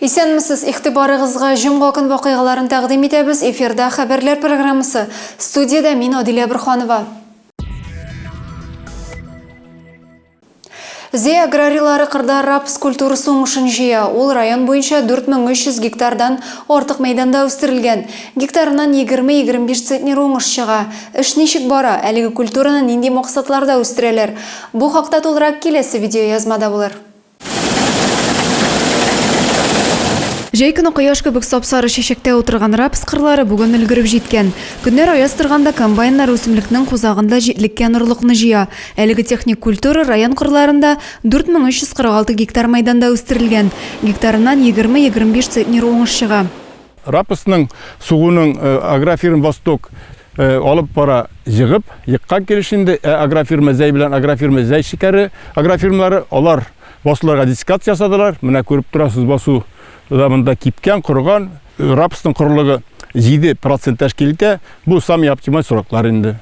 Исәнмесез, игътибарыгызга җомга көн вакыйгаларын тәкъдим итәбез. Эфирда хәбәрләр программасы. Студиядә мин Адилә Борханова. Зәй аграрийлары кырда рапс культурасы уңышын җыя. Ул район буенча 4300 гектардан артык мәйданда үстерелгән. Гектарыннан 20-25 центнер уңыш чыга. Эш ничек бара? Әлеге культураны нинди максатларда үстерәләр? Бу хакта тулырак киләсе видеоязмада булыр. Җәй көне кояш кебек сап-сары чәчәктә утырган рапс кырлары бүген өлгереп җиткән. Көннәр аяз торганда комбайннар үсемлекнең кузагында җитлеккән орлыкны җыя. Әлеге техник культура район кырларында 4346 гектар мәйданда үстерелгән. Гектарыннан 20-25 центнер уңыш чыга. Рапсның сугуның агрофирма Восток алып бара җыгып, еккан килеш инде, ә агрофирма Зәй белән агрофирма Зәй шикәре агрофирмалары алар басуларга дискация ясадылар. Менә күреп торасыз, басу да монда кипкән, корыган. Рапсның корылыгы 7% тәшкил итә. Бу самый оптималь сроклар инде.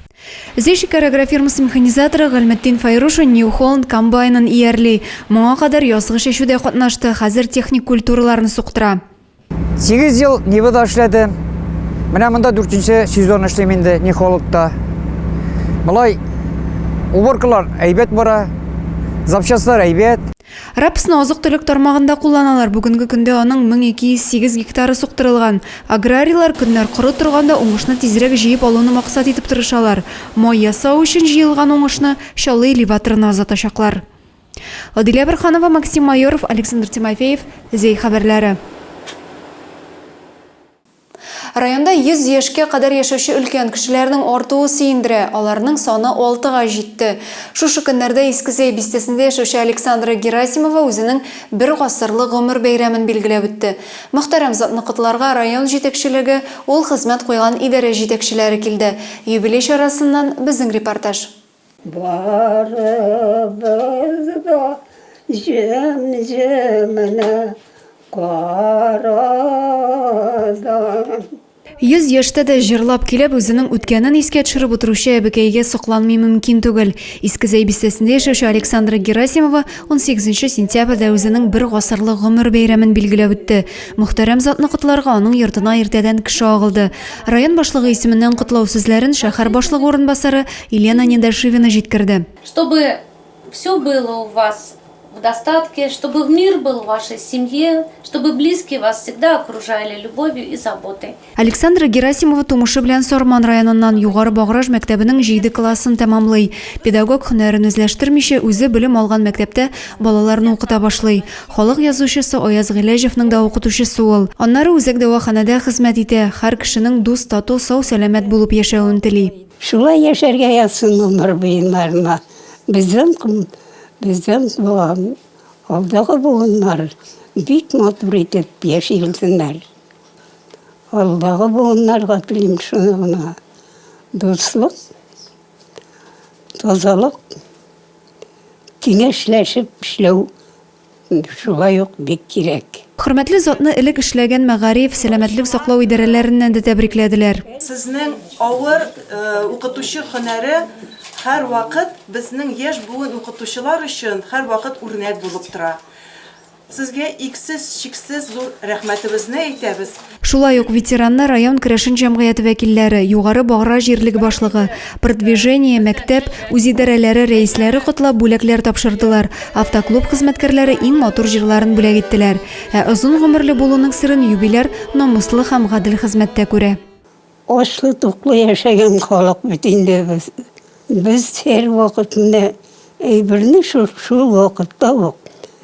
Зәй шикәр агрофирмасы механизаторы Гыйльметдин Файрушин Нью Холланд комбайнын иярлей. Моңа кадәр язгы чәчүдә катнашты, хәзер техник культураларны суктыра. 8 ел Нивада эшләдем. Менә монда дүртенче сезон эшлим инде Нихолодта. Болай уборкалар әйбәт бара, запчастлар әйбәт. Рапсны азык-төлек тармагында кулланалар. Бүгенге көндә аның 1208 гектары суктырылган. Аграрийлар көннәр коры торганда уңышны тизрәк җыеп алуны максат итеп тырышалар. Май ясау өчен җыелган уңышны Чаллы элеваторына озатачаклар. Адилә Борһанова, Максим Майоров, Александр Тимофеев, Зәй хәбәрләре. Районда 100 яшькә кадәр яшәүче өлкән кешеләрнең артуы сөендерә, аларның саны алтыга җитте. Шушы көннәрдә Иске Зәй бистәсендә яшәүче Александра Герасимова үзенең бер гасырлык гомер бәйрәмен билгеләп үтте. Мөхтәрәм затны котларга район җитәкчелеге, ул хезмәт куйган идарә җитәкчеләре килде. Юбилей чарасыннан безнең репортаж. Барыбыз да җем-җеменә карадым. 100 яшьтә дә җырлап көйләп, үзенең үткәнен искә төшереп утыручы әбекәйгә сокланмый мөмкин түгел. Иске Зәй бистәсендә яшәүче Александра Герасимова унсигезенче сентябрьдә үзенең бер гасырлык гомер бәйрәмен билгеләп үтте. Мөхтәрәм затны котларга аның йортына иртәдән кеше агылды. Район башлыгы исеменнән котлау сүзләрен шәһәр башлыгы урынбасары Елена Недошивина җиткерде. Чтобы все было у вас в достатке, чтобы мир был в вашей семье, чтобы близкие вас всегда окружали любовью и заботой. Александра Герасимова тумышы белән Сарман районыннан, Югары Баграж мәктәбенең җиде классын тәмамлый. Педагог һөнәрен үзләштермичә, үзе белем алган мәктәптә балаларны укыта башлый. Халык язучысы Аяз Гыйләҗевның да укытучысы ул. Аннары үзәк дәваханәдә хезмәт итә, һәр кешенең дус, тату, сау-сәламәт булып яшәвен тели. Шулай яшәргә язсын гомер буеннарына. Бездән бездән булган алдагы буыннар бик матур итеп яши белсеннәр. Алдагы буыннарга телим шуны гына. Дуслык, тазалык, киңәшләшеп эшләү Шулай ук бик кирәк. Хөрмәтле затны элек эшләгән мәгариф, сәламәтлек саклау идарәләреннән дә тәбрикләделәр. Сезнең авыр укытучы һөнәре һәрвакыт безнең яшь буын укытучылар өчен һәрвакыт үрнәк булып тора. Сезгә иксез-чиксез зур рәхмәтебезне әйтәбез. Шулай ук ветеранны район керәшен җәмгыяте вәкилләре, Югары Багра җирлеге башлыгы, Продвижение, мәктәп үзидарәләре рәисләре котлап бүләкләр тапшырдылар, автоклуб хезмәткәрләре иң матур җырларын бүләк иттеләр. Ә озын гомерле булуның серен юбиляр намуслы һәм гадел хезмәттә күрә. Ачлы-туклы яшәгән халык бит инде без. Без һәрвакыт менә әйберне шул вакытта ук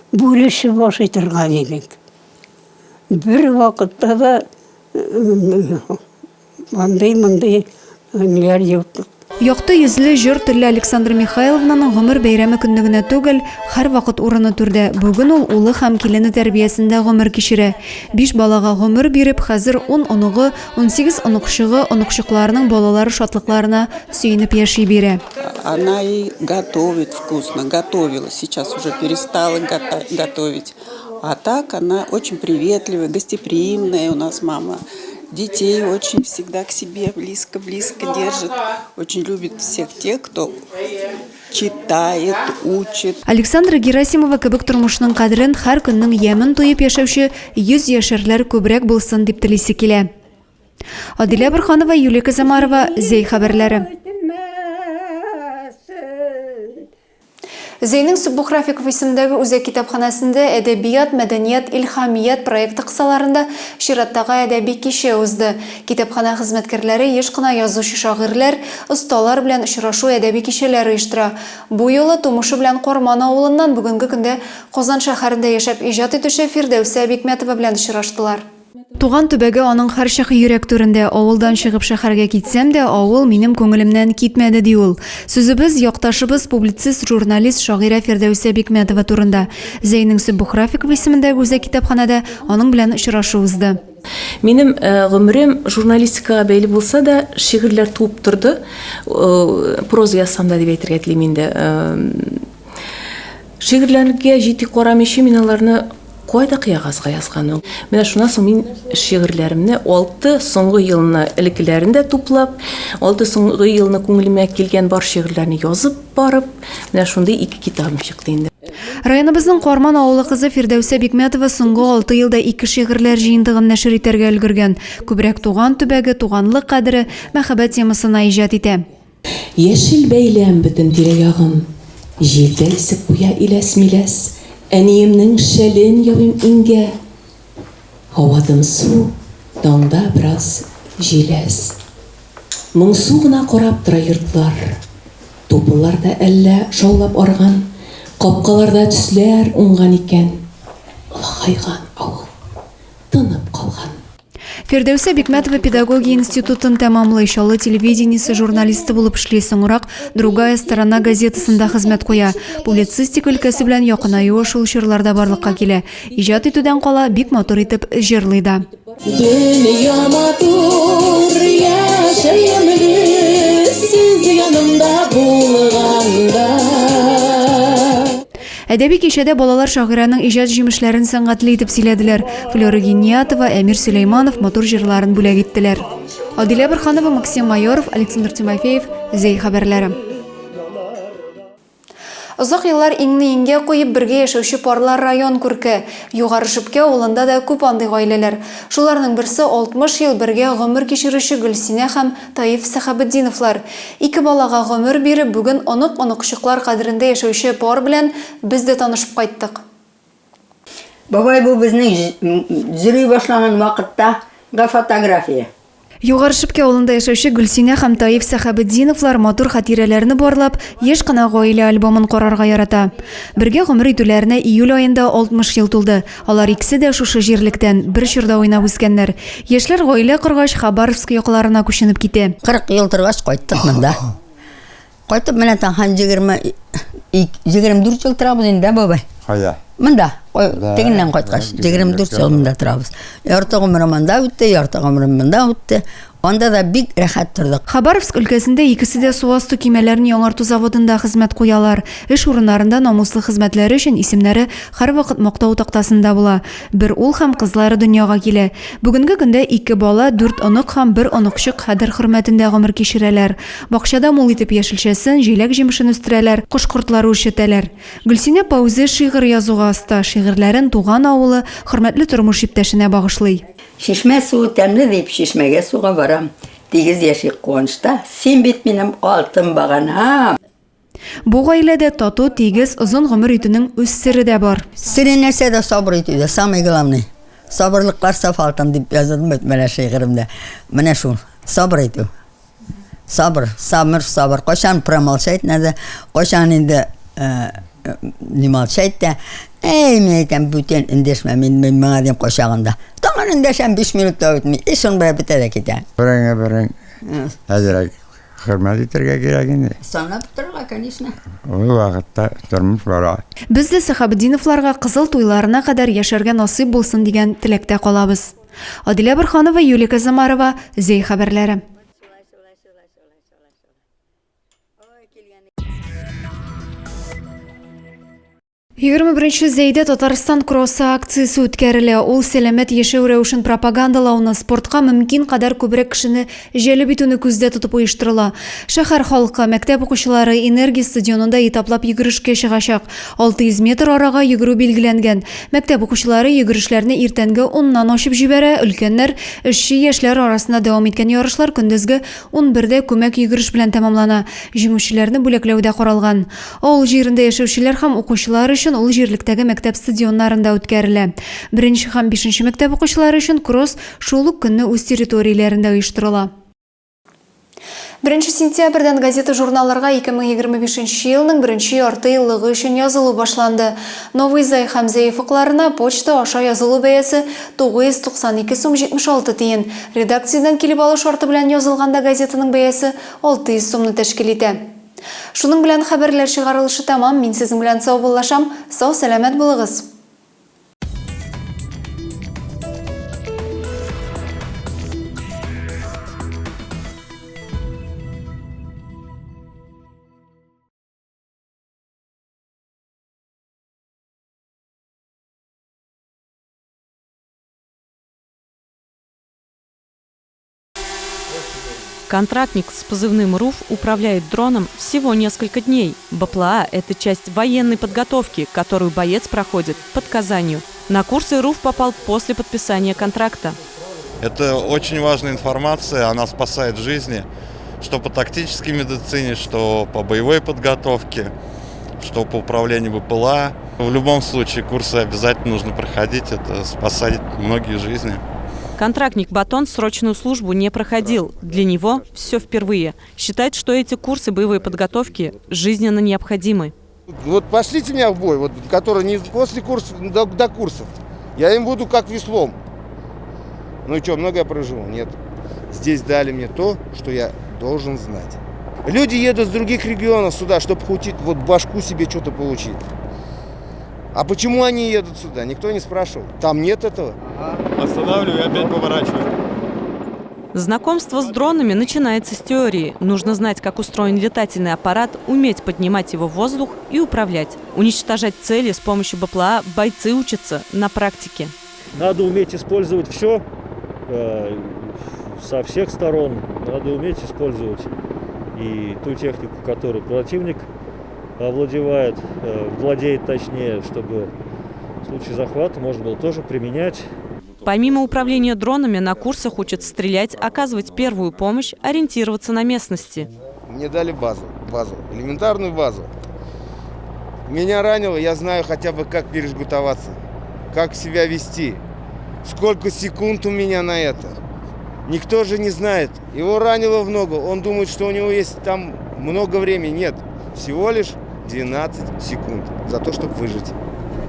бүлешеп ашый торган идек. Бервакытта да андый-мондый ниләр юк. Якты йөзле, җор телле Александра Михайловнаның гомер бәйрәме көнне генә түгел, һәрвакыт урыны түрдә. Бүген ул улы һәм килене тәрбиясендә гомер кичерә. Биш балага гомер биреп, хәзер ун оныгы, 18 оныкчыгы, оныкчыкларының балалары шатлыкларына сөенеп яши бирә. Она и готовит вкусно, готовила, сейчас уже перестала готовить. А так она очень приветливая, гостеприимная у нас мама. Детей очень всегда к себе близко-близко держит. Очень любит всех тех, кто Читает, учит. Александра Герасимова кебек тормышның кадерен, һәр көннең ямен тоеп яшәүче йөзьяшәрләр күбрәк булсын дип телисе килә. Адилә Борһанова, Юлия Казамарова, Зәй хәбәрләре. Зәйнең Сөббух Рафиков исемендәге үзәк китапханәсендә Әдәбият, мәдәният, илһамият проекты кысаларында чираттагы әдәби кичә узды. Китапханә хезмәткәрләре еш кына язучы-шагыйрьләр, осталар белән очрашу әдәби кичәләр оештыра. Бу юлы тумышы белән Карман авылыннан бүгенге көндә Казан шәһәрендә яшәп иҗат итүче Фирдәүсә Бикмәтова белән очраштылар. Туган төбәге аның һәрчак йөрәк түрендә. Авылдан чыгып шәһәргә китсәм дә, авыл минем күңелемнән китмәде, ди ул. Сүзебез, якташыбыз, публицист, журналист, шагыйрә Фирдәүсә Бикмәтова турында. Зәйнең Сөббух Рафиков исемендәге үзәк китапханәдә аның белән очрашу узды. Минем гомерем журналистикага бәйле булса да, шигырьләр туып торды. Проза язсам да дип әйтергә телим инде. Шигырьләргә җитди карамыйча, мин аларны кайда кыягазга язганым. Менә шуннан соң мин шигырьләремне алты соңгы елны элеккеләрен дә туплап, алты соңгы елны күңелемә килгән бар шигырьләрне язып барып, менә шундый ике китабым чыкты инде. Районыбызның Карман авылы кызы Фирдәүсә Бикмәтова соңгы алты елда ике шигырьләр җыентыгын нәшер итәргә өлгергән. Күбрәк туган төбәге, туганлык кадере, мәхәббәт темасына иҗат итә. Яшел бәйләм бөтен тирә-ягым, Җил дә исеп куя иләс-миләс, Әниемнең шәлен ябыйм иңгә. Һава дымсу, таңда бераз җиләс. Моңсу гына карап тора йортлар. Тупыллар да әллә шаулап арган, Капкаларда төсләр уңган икән. Олыгайган авыл, тынып калган. Фирдәүсә Бикмәтова педагогия институтын тәмамлый, Чаллы телевидениесе журналисты булып эшли, соңрак Другая сторона газетасында хезмәт куя. Публицистика өлкәсе белән якынаюы шул чорларда барлыкка килә. Иҗат итүдән кала, бик матур итеп җырлый да. Дөнья матур, яшәү ямьле, сез янымда булганда. Әдәби кичәдә балалар шагыйрәнең иҗат җимешләрен сәнгатьле итеп сөйләделәр. Флера Гиниятова, Әмир Сөләйманов матур җырларын бүләк иттеләр. Адилә Борһанова, Максим Майоров, Александр Тимофеев, Зәй хәбәрләре. Озак еллар иңне иңгә куеп бергә яшәүче парлар район күрке. Югары Шепкә авылында да күп андый гаиләләр. Шуларның берсе 60 ел бергә гомер кичерүче Гөлсинә һәм Таиф Сәхәбетдиновлар. Ике балага гомер биреп, бүген онык-оныкчыклар кадерендә яшәүче пар белән без дә танышып кайттык. Бабай бу безнең йөри башлаган вакыттагы фотография. Югары Шепкә авылында яшәүче Гөлсинә һәм Таиф Сәхәбетдиновлар матур хатирәләрне барлап, еш кына гаилә альбомын карарга ярата. Бергә гомер итүләренә июль аенда 60 ел тулды. Алар икесе дә шушы җирлектән, бер чорда уйнап үскәннәр. Яшьләр гаилә коргач, Хабаровск якларына күченеп китә. 40 ел торгач кайттык монда. Кайтып менә тагын 20 24 ел торабыз инде, да, бабай? Кая? Монда. Тегеннән кайткач, 24 ел монда торабыз. Ярты гомерем анда үтте, ярты гомерем монда үтте. Анда да бик рәхәт тордык. Хабаровск өлкәсендә икесе дә су асты көймәләрен яңарту заводында хезмәт куялар. Эш урыннарында намуслы хезмәтләре өчен исемнәре һәрвакыт мактау тактасында була. Бер ул һәм кызлары дөньяга килә. Бүгенге көндә ике бала, дүрт онык һәм бер оныкчык кадер-хөрмәтендә гомер кичерәләр. Бакчада мул итеп яшелчәсен, җиләк-җимешен үстерәләр, кош-кортлары үрчетәләр. Гөлсинә апа үзе шигырь язуга оста, шигырьләрен туган авылы, хөрмәтле тормыш иптәшенә багышлый. Чишмә суы тәмле дип, чишмәгә суга барам. Тигез яшик куанычта, син бит минем алтын баганам. Бу гаиләдә тату, тигез, озын гомер итүнең үз сере дә бар. Сере нәрсәдә, сабыр итүдә, самый главный. Сабырлыклар саф алтын дип яздым бит менә шигыремдә. Менә шул, сабыр итү. Сабыр, сабыр, сабыр. Кайчан промолчать надо, кайчан инде э, не молчать та. Әй, мин әйтәм, бүтән эндәшмә, мин, мин моңа дим кайчагында. Тагын эндәшәм, 5 минут та үтми. И шуның белән бетә дә китә. Береңә берең әзрәк хөрмәт итәргә кирәк инде. Санап торырга, конечно. Ул вакытта тормыш бара. Без дә Сәхәбетдиновларга кызыл туйларына кадәр яшәргә насыйп булсын дигән теләктә калабыз. Адилә Борһанова, Юлия Казамарова, Зәй хәбәрләре. 21 Зәйдә Татарстан кроссы акциясе үткәрелә. Ул сәламәт яшәү рәвешен пропагандалауны, спортка мөмкин кадәр күбрәк кешене җәлеп итүне күздә тотып оештырыла. Шәһәр халкы, мәктәп укучылары Энергия стадионында этаплап йөгерешкә чыгачак. 600 метр арага йөгерү билгеләнгән. Мәктәп укучылары йөгерешләрне иртәнге уннан ачып җибәрә, өлкәннәр, эшче яшьләр арасында дәвам иткән ярышлар көндезге унбердә күмәк йөгереш белән тәмамлана. Җиңүчеләрне бүләкләү дә каралган. Авыл җирендә яшәүчеләр һәм укучылар өчен ул җирлектәге мәктәп стадионнарында үткәрелә. Беренче һәм бишенче мәктәп укучылары өчен кросс шул ук көнне үз территорияләрендә оештырыла. Беренче сентябрьдән газета-журналларга 2025 нче елның беренче ярты еллыгы өчен язылу башланды. Новый Зай һәм Зәй офыкларына почта аша язылу бәясе 992 сум 76 тиен. Редакциядән килеп алу шарты белән язылганда газетаның бәясе 600 сумны тәшкил итә. Шуның белән хәбәрләр чыгарылышы тәмам, мин сезнең белән саубуллашам, сау-сәламәт булыгыз! Контрактник с позывным «Руф» управляет дроном всего несколько дней. БПЛА – это часть военной подготовки, которую боец проходит под Казанью. На курсы РУФ попал после подписания контракта. Это очень важная информация, она спасает жизни, что по тактической медицине, что по боевой подготовке, что по управлению БПЛА. В любом случае курсы обязательно нужно проходить, это спасает многие жизни. Контрактник Батон срочную службу не проходил. Для него все впервые. Считает, что эти курсы боевой подготовки жизненно необходимы. Вот пошлите меня в бой, вот, который не после курсов, до, до курсов. Я им буду как веслом. Ну и что, много я проживу? Нет. Здесь дали мне то, что я должен знать. Люди едут с других регионов сюда, чтобы хоть вот башку себе что-то получить. А почему они едут сюда? Никто не спрашивал. Там нет этого. Останавливаю и опять поворачиваю. Знакомство с дронами начинается с теории. Нужно знать, как устроен летательный аппарат, уметь поднимать его в воздух и управлять. Уничтожать цели с помощью БПЛА бойцы учатся на практике. Надо уметь использовать все со всех сторон. Надо уметь использовать и ту технику, которую противник овладевает, владеет точнее, чтобы в случае захвата можно было тоже применять. Помимо управления дронами, на курсах учат стрелять, оказывать первую помощь, ориентироваться на местности. Мне дали базу, базу, элементарную базу. Меня ранило, я знаю хотя бы, как пережгутоваться, как себя вести, сколько секунд у меня на это. Никто же не знает. Его ранило в ногу, он думает, что у него есть там много времени. Нет, всего лишь 12 секунд за то, чтобы выжить.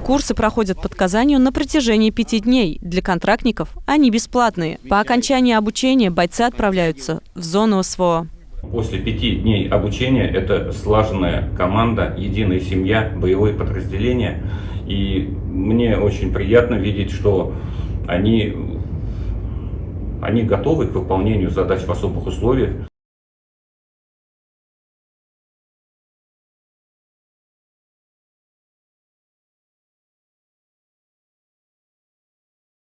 Курсы проходят под Казанью на протяжении 5 дней. Для контрактников они бесплатные. По окончании обучения бойцы отправляются в зону СВО. После 5 дней обучения это слаженная команда, единая семья, боевое подразделение. И мне очень приятно видеть, что они готовы к выполнению задач в особых условиях.